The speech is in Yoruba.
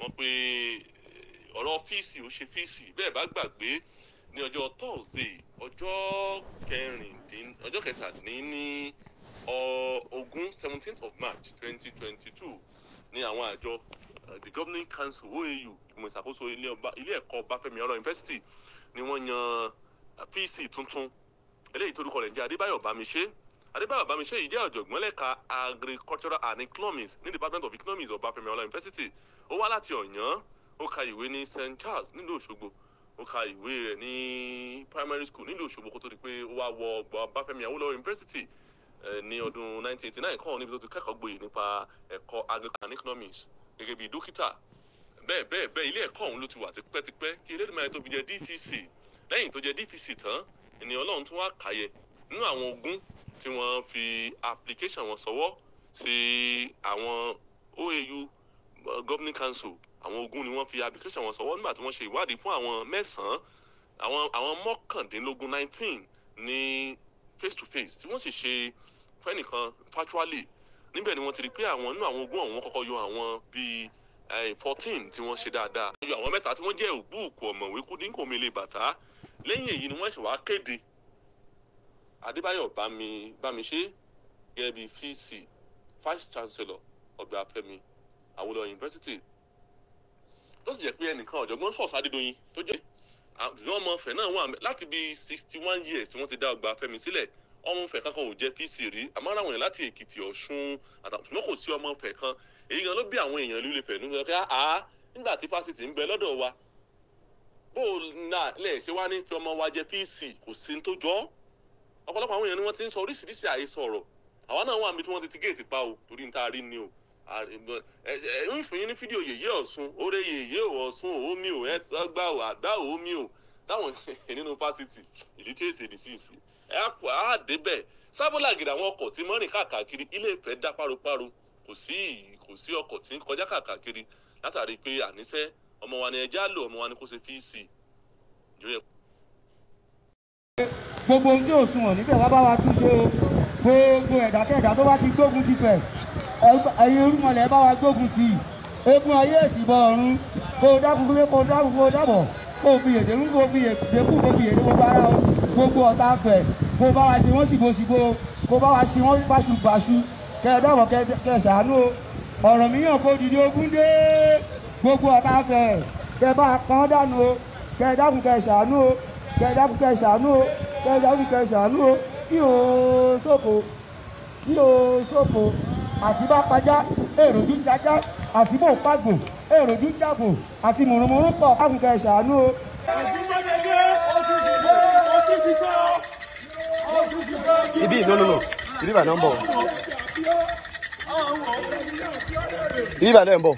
Wọ́n pe ọ̀rọ̀ VC ó ṣe VC. Bẹ́ẹ̀ bá gbàgbé, ní ọjọ́ Thursday, ọjọ́ 17, 17th of March 2022, ní àwọn àjọ the governing council OAU, ìgbìmọ̀ ìṣàkóso ilé ẹ̀kọ́ Ọbáfẹ́mi Awólọ́wọ̀ University, ni wọ́n yan VC tuntun eléyìí torúkọ rẹ̀ jẹ́ Adébáyọ̀ Bámiṣé. Adébáyọ̀ Bámiṣé yìí jẹ́ ọ̀jọ̀gbọ́n lẹ́ka agricultural and economics ní Department of Economics, Ọbáfẹ́mi Awólọ́wọ̀ University. Ó wá láti Ọ̀yàn. Ó ka ìwé ní St Charles nílùú Òṣogbo. Ó ka ìwé rẹ̀ ní primary school nílùú Òṣogbo kó tó di pé ó wá wọ ọgbà Ọbáfẹ́mi Awólọ́wọ̀ University ní ọdún 1989 kọ́, níbi tó ti kẹ́kọ̀ọ́ gboyè nípa ẹ̀kọ́ agriculture and economics gẹ́gẹ́ bí dókítà. Bẹ́ẹ̀ bẹ́ẹ̀ bẹ́ẹ̀, ilé ẹ̀kọ́ ọ̀hún ló ti wà tipẹ́tipẹ́ kí Elédùmarè tó fi jẹ DVC. Lẹ́yìn tó jẹ DVC tán, ènìyàn Ọlọ́run tún wá kàyẹ nínú àwọn 20 tí wọ́n fi application wọn sọwọ́ sí àwọn OAU governing council. Àwọn 20 ni wọ́n fi application wọn sọwọ́. Nígbà tí wọ́n ṣe ìwádìí fún àwọn mẹ́sàn-án, àwọn 19, 19 ní face to face, tí wọ́n sì ṣe fẹ́nìkan virtually, níbẹ̀ ni wọ́n ti rí pé àwọn nínú àwọn 20 ọ̀hún, wọ́n kọ́kọ́ yọ àwọn bíi 14 tí wọ́n ṣe dáadáa, yọ àwọn mẹ́ta tí wọ́n jẹ́ ògbúùkù ọ̀mọ̀wé kúndínkòmílẹ̀ bàtà. Lẹ́yìn èyí ni wọ́n ṣe wá kéde Adébáyọ̀ Bámiṣé gẹ́gẹ́ bíi VC, vice chancellor, Ọbáfẹ́mi Awólọ́wọ̀ University, tó sì jẹ́ pé ẹnìkan, ọ̀jọ̀gbọ́n Sọ̀ọ́sì Adédọ́yìn, tó jẹ́ àwọn ọmọ Ifẹ̀ náà wà. Láti bíi 61 years tí wọ́n ti dá ọgbà Fẹ́mi sílẹ̀, ọmọ Ifẹ̀ kankan ò jẹ́ VC rí. Àmọ́ àwọn èèyàn láti Èkìtì, Ọ̀ṣun àtàwọn, ṣùgbọ́n kò sí ọmọ Ifẹ̀ kan. Èyí gan ló bí àwọn èèyàn ìlú Ifẹ̀ nínú pé àá, nígbà tí fásitì ń bẹ lọ́dọ̀ wa, bó o náà lẹ̀ ṣe wá ní fi ọmọ wa jẹ VC? Kò sí ní tó jọ. Ọ̀pọ̀lọpọ̀ àwọn èèyàn ni wọ́n ti ń sọ oríṣiríṣi àhesọ ọ̀rọ̀. Àwa náà wà níbi tí wọ́n ti ti géètì pa o, torí n ta rí ni o. Ẹ ń fún yín ní fídíò yèyé Ọ̀ṣun, oore yèyé Ọ̀ṣun, omi ò ẹ gbà ò àgbà omi ò táwọn nínú fásitì illiteracy disease. Ẹ á débẹ̀ sábọ́làgìrì, àwọn ọkọ̀ tí mọ́rìn káàkiri Ilé Ifẹ̀ dá páropáro. Kò sí ọkọ̀ tí ń kọjá káàkiri látàrí pé àníṣe ọmọ wa ni ẹja lò, ọmọ wa ni kò ṣe VC. Gbogbo ohun tí ò sunwọ̀n níbẹ̀, wá bá wa tún ṣe o. Gbogbo ẹ̀dákẹ́dá tó bá ti gbógun ti fẹ̀, ẹ̀yin orúmọlẹ̀, bá wa gbógun tì í. Egun ayé èsì bọ ọ̀run, kó o dákun, kó o dákun, kó o dábọ̀, kó o fi èdè rú, kó o fi èdè kú, kó o fi èdè gbogbo ara o. Gbogbo ọ̀tá fẹ̀, kó o bá wa ṣe wọ́n síbòsíbò, kó o bá wa ṣe wọ́n báṣubàṣu. Kẹ ẹ dábọ̀, kẹ ẹ ṣàánú o. Ọ̀rọ̀ míyàn kó dìde ogun dé. Gbogbo ọ̀tá fẹ̀, kẹ bá a pọ́n dànù o. Kẹ ẹ dákun, kẹ ẹ ṣàánú o. Kẹ ẹ dákun, kẹ ẹ ṣàánú o. Kẹ ẹ dákun, kẹ ẹ ṣàánú o. Kí o sóko, kí o sóko, àti bá pajá èròjú jájá, àti bò pàgbò èròjú jàgbò, àti mùrùmùrù pọ̀. Dákun, kẹ ẹ ṣàánú o. Ibi, no, no, no, ibi ìbàdàn ń bọ̀, ibi ìbàdàn ń bọ̀.